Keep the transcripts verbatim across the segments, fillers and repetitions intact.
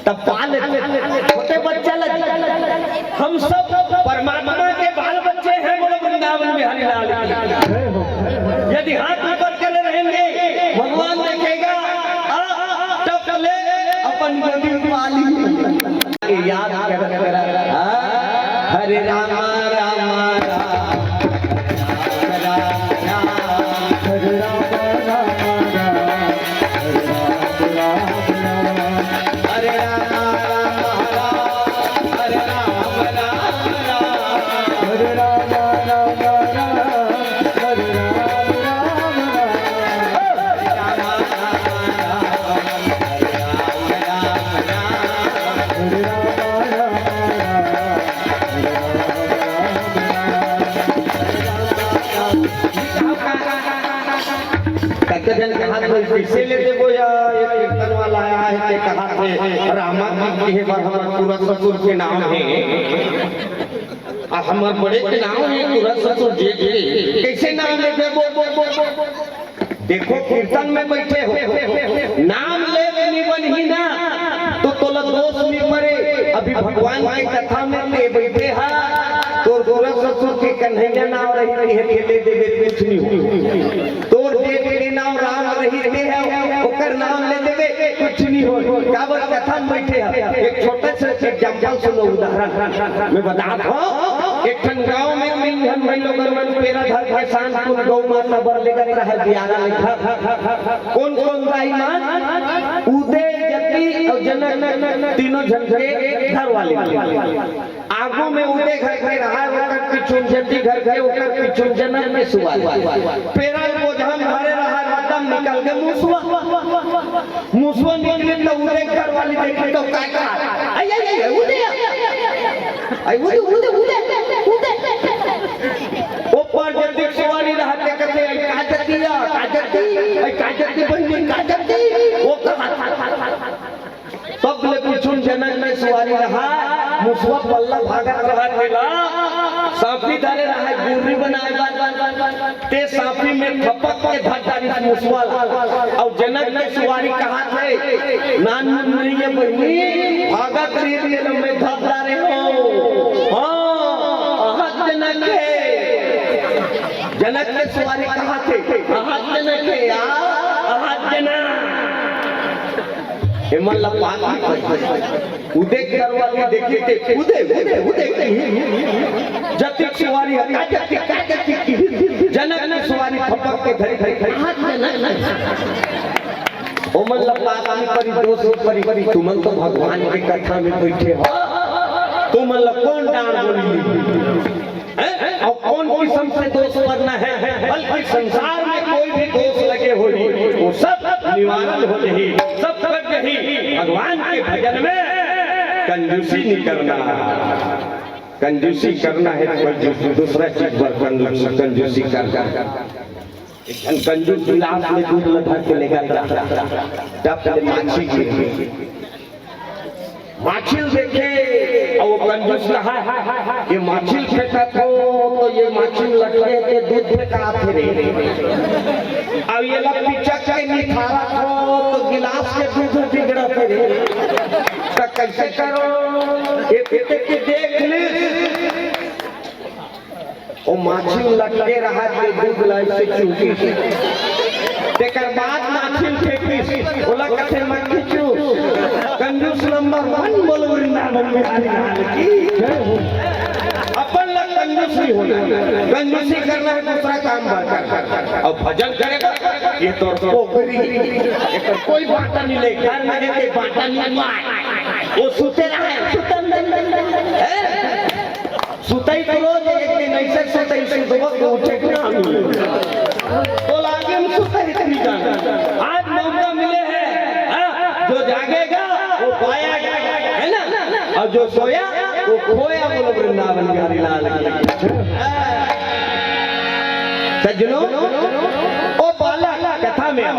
तब पाल, छोटे बच्चा लग, हम सब परमात्मा के बाल बच्चे हैं। बोलो वृंदावन बिहारी लाल की। यदि हाथ ऊपर करे रहेंगे, भगवान देखेगा, आ, टप ले, अपन गोदी में पाली। याद कर, कर, आ, हरे रामा, रामा, रामा, राम, राम, राम, हरे रामा, रामा, राम, हरे राम, राम, राम, हरे रामा, रामा, राम, हरे राम, राम, राम, हरे रामा, रामा, राम, हरे राम, राम, राम, हरे रामा, रामा, राम, हरे राम, राम, राम, हरे रामा, रामा, राम। कतका झन कहात होही, कइसे ले देबो या, ये कीर्तन वाला आया है, ते कहात हे, रामा जी के बर हमर पूरा ससुर के नाम है, आ हमर बड़े के नाम है पूरा ससुर जी के, कइसे नाम ले देबो? देखो, कीर्तन में बैठे हो, नाम ले के नहीं बनही ना, तो तोला दोष नहीं परे। अभी भगवान के कथा में ते बैठे हा, तोर पूरा ससुर के कन्हैया नाम रही, ते ले देबे, कुछ नहीं हो। तोर जेठ के नाम राम रही, ते है, ओकर नाम ले देबे, कुछ नहीं हो। काबर कथा में बैठे हा। एक छोटा सा एग्जाम्पल सुनो, उदाहरण मैं बतात हूँ। एक ठन गाँव में तीन झन भाई लोगन मन पेरा धर के सांझ कुन गौ माता बर लेगत रहे बियारा लेखा। कोन कोन दाई मन? उदय, जति अउ जनक, तीनों झन के घर वाले। आगू में उदय घर के रहा, ओकर पीछू में जति घर के, ओकर पीछू में जनक के सुवारी। पेरा बोझा में भरे रहा, रद्दा में निकल के मुसवा। मुसवा निकली त उदय घर वाली देखी त काय कहा, "अय, अय, अय, उदय, अय, उदय, उदय, उदय, उदय।" ऊपर जति सुवारी रहत हे कथे, "अय, का जति या, का जति, अय, का जति बहिनी, का जति?" वो कहा। तब ले पीछू में जनक के सुवारी रहा, मुसवा पल्ला भागत रहा तेला, सांपी धरे रहा, गुर्री बनाए बर। ते सांपी में थपक के धर डारिस मुसवा ला। अउ जनक के सुवारी कहाथे, "नान मुन नहीं है बहिनी, भागत रहिस तेला मैं धर डारे हँव।" हाँ, अहत जनक हे। जनक के सुवारी कहाथे, "अहत जनक हे यार, अहत जनक।" एमन ला बात नहीं पड़ी। उदय करवा के देखी ते, "उदय, उदय, उदय।" जतिक सुवारी हे, "का जतिक, का जतिक?" जनक के सुवारी थपक के धरी, धरी, धरी। हाथ में नहीं, नहीं। ओमन ला बात नहीं पड़ी, दोष नहीं पड़ी। तुमन तो भगवान के कथा में बैठे हो, तुमन ला कोन डांट बोली? हैं? अउ कोन किसम से दोष करना है, बल्कि संसार में कोई भी दोष लगे होही, वो सब निवारण हो जाही, सब कट जाही। भगवान के भजन में कंजूसी नहीं करना। कंजूसी करना है तो कंजूसी, दूसरा चीज पर कंजूसी, कंजूसी करना। एक झन कंजूस गिलास में दूध ल धर के लेगत रहा, टप ले माछी गिर गे। माछी ल देखे, अउ वो कंजूस कहा, "ये माछी ल फेंकत हो, तो ये माछी ल लटके के दूध फेंकात हे रे। अउ ये ला पिचक के निथारत हो, तो गिलास के दूध बिगड़त हे रे। त कइसे करों? ये पीते के देख ले।" ओ माछी लटके रहा, ते दूध ला अइसे चूसिस। तेकर बाद माछी ल फेंकिस, ओला कथे मक्खी चूस। कंजूस नंबर वन, बोलो वृंदावन बिहारी लाल की। अपन ला कंजूस नहीं होना, कंजूसी करना है दूसरा काम बर कर। अउ भजन करे बर, ये तो पोखरी, ये तो कोई बाटा नहीं ले, घर में है, कोई बाटा नहीं मार। वो सुते रहे, सुतन दन दन दन। हैं? सुतई तो रोज एक दिन अइसे सुतई, सुतबो के उठे के नाम नहीं। तो लागे हम सुतई इतनी जान। आज मौका मिले है, हाँ? जो जागेगा, वो पाया, है ना? और जो सोया, वो खोया। बोलो वृंदावन बिहारी लाल की। सज्जनों, ओ बालक, कथा में आओ।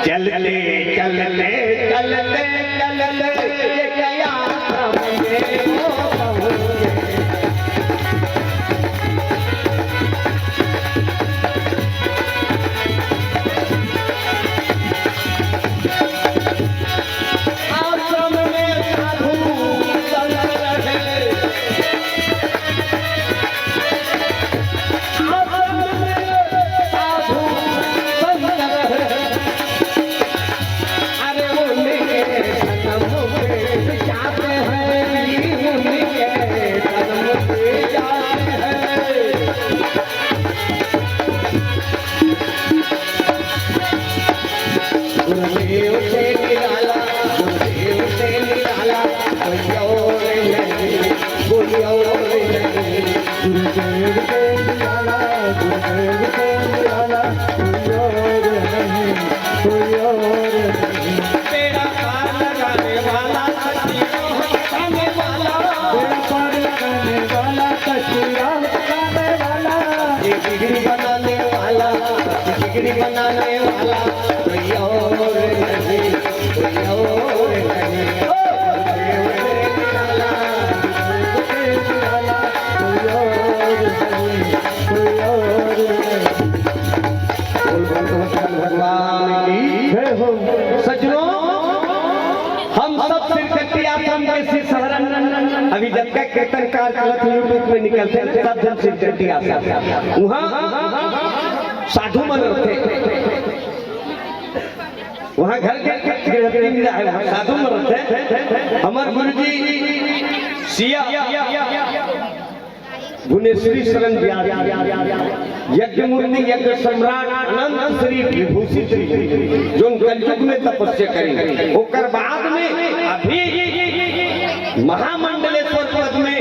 चलते, चलते, चलते, चलते, ये क्या यात्रा में ये हो पहुँचे। आश्रम में कोई और नहीं, कोई और नहीं। गुरुदेव को निराला, गुरुदेव को निराला, कोई और नहीं, कोई और नहीं। बेड़ा पार लगाने वाला, सच्ची राह बताने वाला। बेड़ा पार लगाने वाला, सच्ची राह बताने वाला। ये बिगड़ी बनाने वाला, बिगड़ी बनाने वाला, कोई और नहीं। भगवान की जय हो। सज्जनों, हम सब सिरकट्टी आश्रम के श्री सहरन, अभी जब का कीर्तनकार चलत YouTube में निकलते हैं, सब जन सिरकट्टी आश्रम। वहाँ साधु मन रहते, वहाँ घर के गृहस्थी में रहे, वहाँ साधु मन रहते। हमार गुरु जी सिया गुणेश्वरी शरण व्यास, यज्ञ मूर्ति, यज्ञ सम्राट, अनंत श्री विभूषित श्री, जोन कलयुग में तपस्या करी, ओकर बाद में अभी महामंडलेश्वर पद में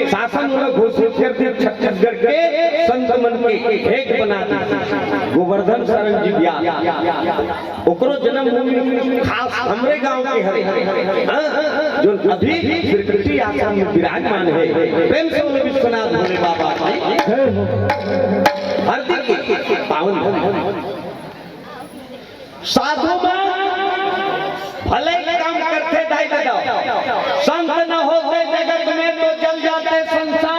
शासन उन्हें घोषित कर दिया, छत्तीसगढ़ के संत मन के एक बना दिया गोवर्धन शरण जी व्यास। ओकरो जन्मभूमि खास हमरे गांव के हरे, हाँ, जो अभी सिरकट्टी आश्रम में विराजमान है। प्रेम से बोले विश्वनाथ भोले बाबा की। हर दिन की पावन धरती। साधु मन भले काम करते दाई दादा, संत न होते जगत में तो जल जाते संसार।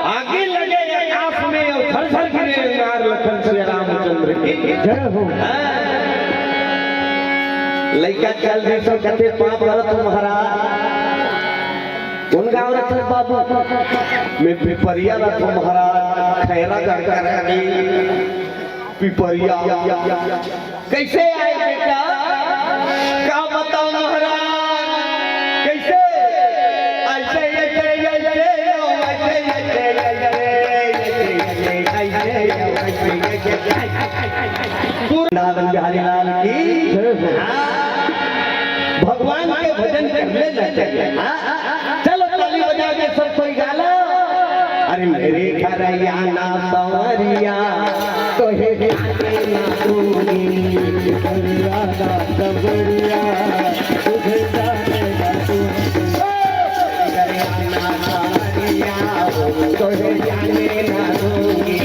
आगी लगे आकाश में और झरझर गिरे अंगार। लखन से रामचंद्र की जय हो। हाँ। लइका चल रही सब कहते पाँव परत हो महाराज। कौन गाँव रहते बाबू? मैं पिपरिया रहता महाराज, खैरागढ़ का रहनी। पिपरिया। कैसे आए बेटा? का बताओ महाराज? कैसे? ऐसे, ऐसे, ऐसे, ऐसे, ऐसे, ऐसे, ऐसे, ऐसे, ऐसे, ऐसे। वृंदावन बिहारी लाल की। हाँ। भगवान के भजन कर लेना चाहिए। हाँ। चलो ताली बजा के सब कोई गा लो। अरे मेरे घर आना संवरिया, तोहे जाने ना दूंगी। घर आना संवरिया, तुझे जाने ना दूंगी। घर आना संवरिया, तोहे जाने ना दूंगी।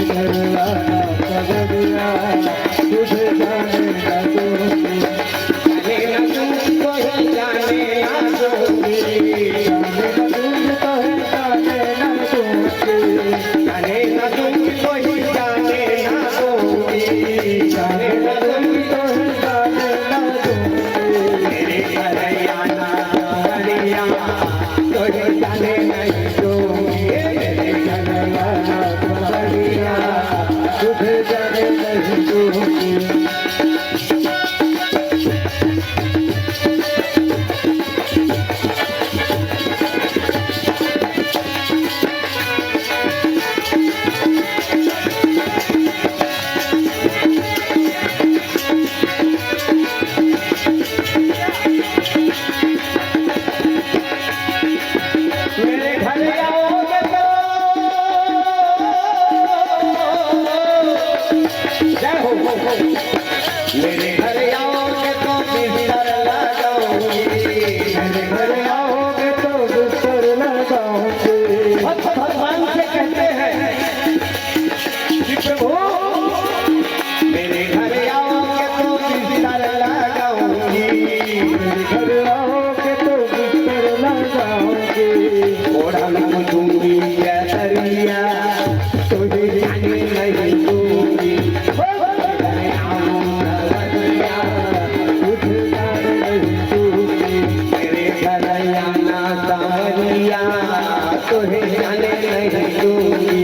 घर आना संवरिया, तुझे जाने ना दूंगी। जाने ना दूंगी, तोहे जाने ना दूंगी। जाने ना दूंगी, तोहे जाने ना दूंगी। जाने ना दूंगी, तोहे जाने ना दूंगी। जाने ना दूंगी, तोहे जाने ना दूंगी। मेरे घर आना संवरिया, तोहे जाने नहीं दूंगी। मेरे घर आना संवरिया, तुझे जाने नहीं दूंगी। मेरे घर आओगे तो, जय हो। मेरे घर आओगे तो बिस्तर लगाऊंगी। मेरे घर आओगे तो बिस्तर लगाऊंगी। भक्त भगवान से कहते हैं कि प्रभु, मेरे घर आओगे तो बिस्तर लगाऊंगी। मेरे घर आओगे तो बिस्तर लगाऊंगी। ओढ़न को दूंगी केसरिया, तुझे जाने नहीं दूंगी। ओ घर आओ संवरिया, तुझे जाने नहीं दूंगी। मेरे घर आना संवरिया, तुझे जाने नहीं दूंगी।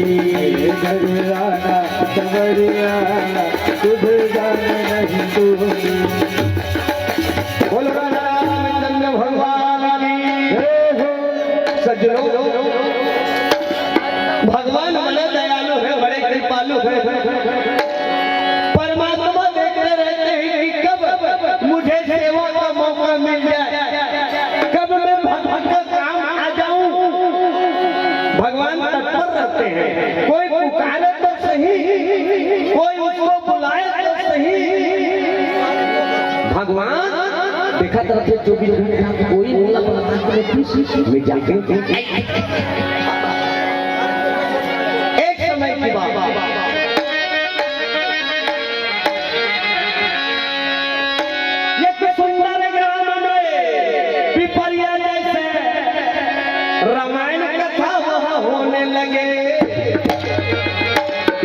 घर आना संवरिया, तुझे जाने नहीं दूंगी। बोलो राधा रामचंद्र भगवान की। जय हो। सज्जनों, भगवान बड़े दयालु है, बड़े कृपालु है। परमात्मा देखते रहते हैं कि कब मुझे सेवा का मौका मिल जाए, कब मैं कोई पुकारे तो सही, कोई उसको बुलाए तो सही। भगवान देखत रहिथे चौबीस घंटा, कोई नहीं अपना हाथ में किसी में जाके। एक समय की बात, एक सुंदर ग्राम में पिपरिया जैसे रामायण कथा वह होने लगे।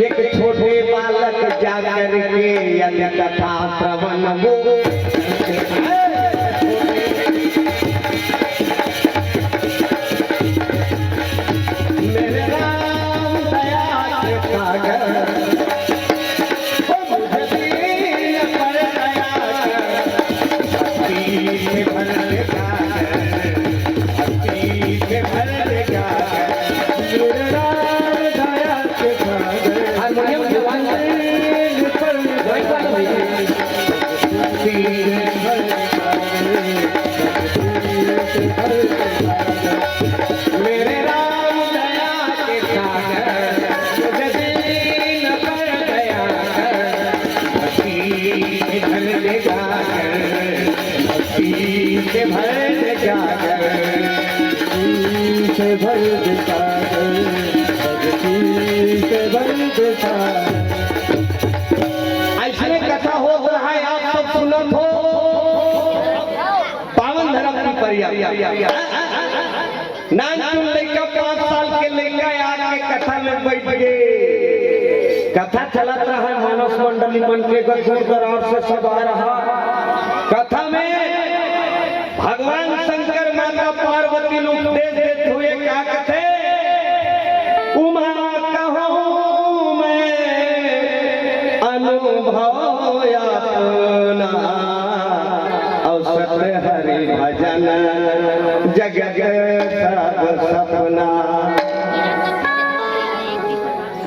एक छोटे बालक जाकर के यदि कथा श्रवण वो मेरे राम दया के सागर, ओ मुझे दीन पर दया कर, भक्ति में भर दे सागर, भक्ति में भर दे सागर, मेरे राम दया के सागर। हारमोनियम के आवाज। दीन पर दया कर, भक्ति में भर दे सागर। मेरे राम दया के सागर, मुझे दीन पर दया कर, भक्ति से भर दे सागर, भक्ति से भर दे सागर, भक्ति से भर दे सागर, भक्ति से भर दे सागर। अइसने कथा होत रहय, आप सब सुनत हो। पावन धरम पिपरिया। नानचुन लइका, पाँच साल के लइका आके कथा में बइठ गे। कथा चलत रहय, मानस मंडली मन के दूर दराज से सब आ रहा। कथा में भगवान शंकर माता पार्वती ल उपदेश देत हुए का कथे, उमा कहूँ मैं अनुभव अपना, अउ सत हरि भजन जगत सब सपना।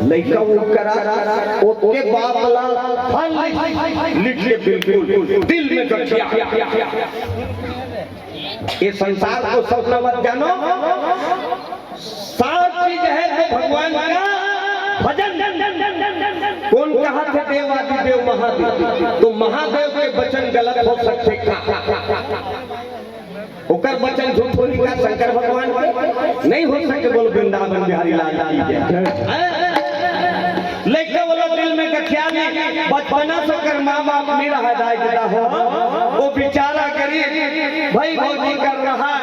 लइका वो करा, ओके बाप ला फल लिख के बिल्कुल दिल में गठिया। ये संसार को सपना मत जानो, सार चीज है तो भगवान का भजन। कोन कहाथे देव आदि देव महादेव? तो महादेव के वचन गलत हो सकथे का? ओकर वचन झूठ होही का शंकर भगवान के? नहीं हो सके। बोल वृंदावन बिहारी लाल की जय। हाँ? लइका वाला दिल में गठिया में बचपना से ओकर माँ बाप नहीं रहा, दाई ददा हो, वो बेचारा गरीब भाई भौजी कर रहा,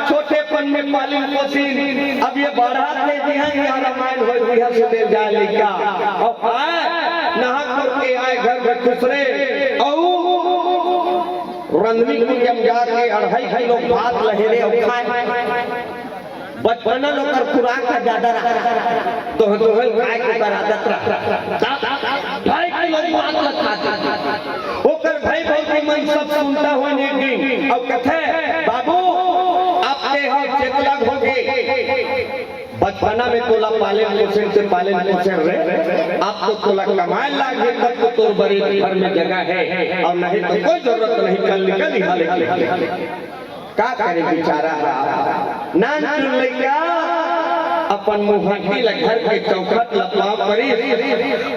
छोटेपन में पालिन पोसिन, अब ये बड़ा थे जी हैं, यहाँ रामायण हो जी, यहाँ सुने जाए लइका। अउ आय, नहा करके आय घर में खुसरे, अउ रंधनी कुटिया में जाके अढ़ाई किलो भात लहे रे अउ खाय। बचपना में ओकर खुराक ह जादा रहा, तो दोहल खाय के ओकर आदत रहा। ढाई किलो भात ल खाथे। ओकर भाई भौजी मन सब सुनता होय एक दिन, अउ कथे, "बाबू, अब ते ह चेतला होगे।" बचपना में तोला पालेन पोसेन ते पालेन पोसेन रे, अब तो तोला कमाए लागही तब तो तोर बर घर में जगह हे, अउ नहीं तो कोई जरूरत नहीं, चल निकल इहाँ ले। का करे बेचारा हा, नानचुन लइका अपन मुहाटी ल घर के चौखट ल पाँव परिस,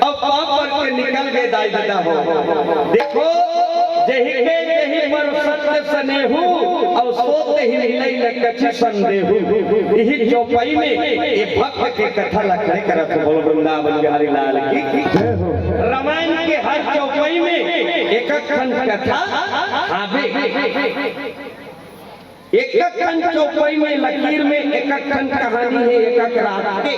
अउ पाँव पर के निकल गे दाई ददा हो। देखो, जेहि के जेहि पर सत्य सनेहू, अउ सो तेहि मिलइ न कछु संदेहू। इही चौपाई में ये भक्त के कथा ल खड़े करत हो। बोल वृंदावन बिहारी लाल की। जय हो। रामायण के हर चौपाई में एक एक ठन कथा हावे। एक एक ठन चौपाई में, लकीर में एक एक ठन कहानी हे, एक एक रात के।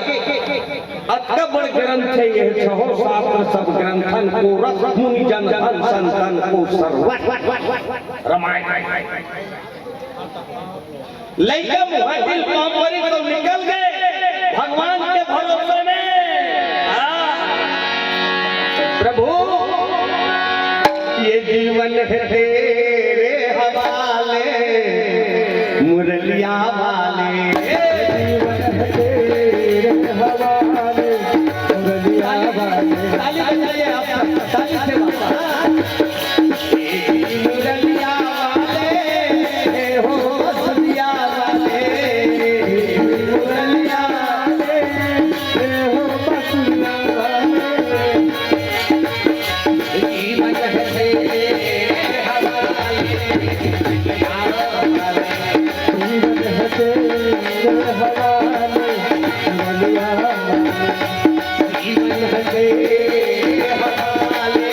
अतका बड़ ग्रंथ हे ये, छहो शास्त्र सब ग्रंथन को रस मुनि जन धन संतन को सर्वस्व। रामायण। लइका मुहाटी ल पाँव परिस तो निकल गे भगवान के भरोसे में। हाँ। प्रभु, ये जीवन है तेरे हवाले, मुरलिया वाले। ये जीवन है तेरे हवाले, मुरलिया वाले। ताली बजाइए आप सब, ताली से बाबा। मुरलिया वाले, हो मुरलिया वाले, मुरलिया वाले, हो तेरे हवाले, बलिया मारे। जीवन है तेरे हवाले,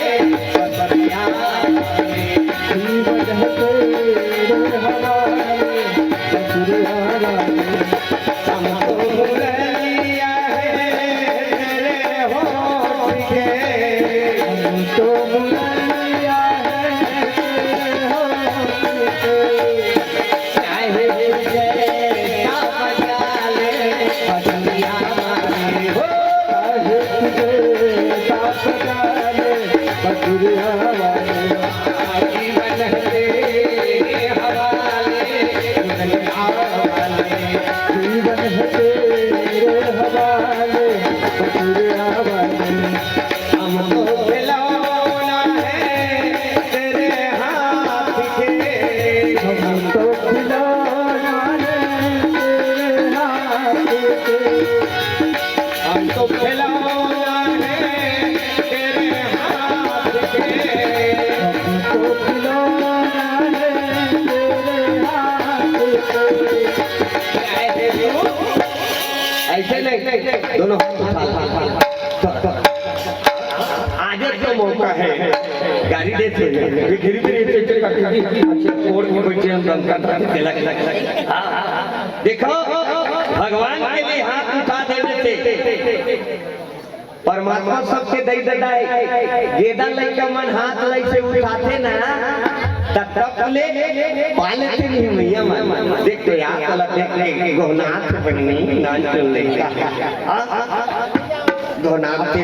बलिया मारे। जीवन है तेरे हवाले, बलिया मारे। हम तो मुरलिया है तेरे होठ के। हम तो मुरलिया है तेरे होठ के। चाहे जैसा बजा ले, बजरिया मारे हो। चाहे जैसा बजा ले, बजरिया मारे। जीवन है तेरे हवाले, जीवन है तेरे हवाले, बजरिया मारे। हम तो खिलौना है तेरे हाथ के। हम तो खिलौना है तेरे हाथ के। हम तो खिलौना है तेरे हाथ के। हम तो खिलौना है तेरे हाथ के। ऐसे नहीं, दोनों हाथ उठा लो। आज एक तो मौका है, गाड़ी दे दे। ये गिरी गिरी चेक चेक करके जी, अच्छे कोड में बैठे हम दम कर रहे हैं, लग, लग, लग। हाँ, देखो, भगवान के लिए हाथ उठा देने से परमात्मा सबके दई ददाई। गेदा लइका मन हाथ लइसे उठाथे ना, त तब ले पाले थे नहीं मैया मन। देख तो यार, तला देख ले, गोहनाथ बनी, नान चल लइका। हाँ, गोहनाथ के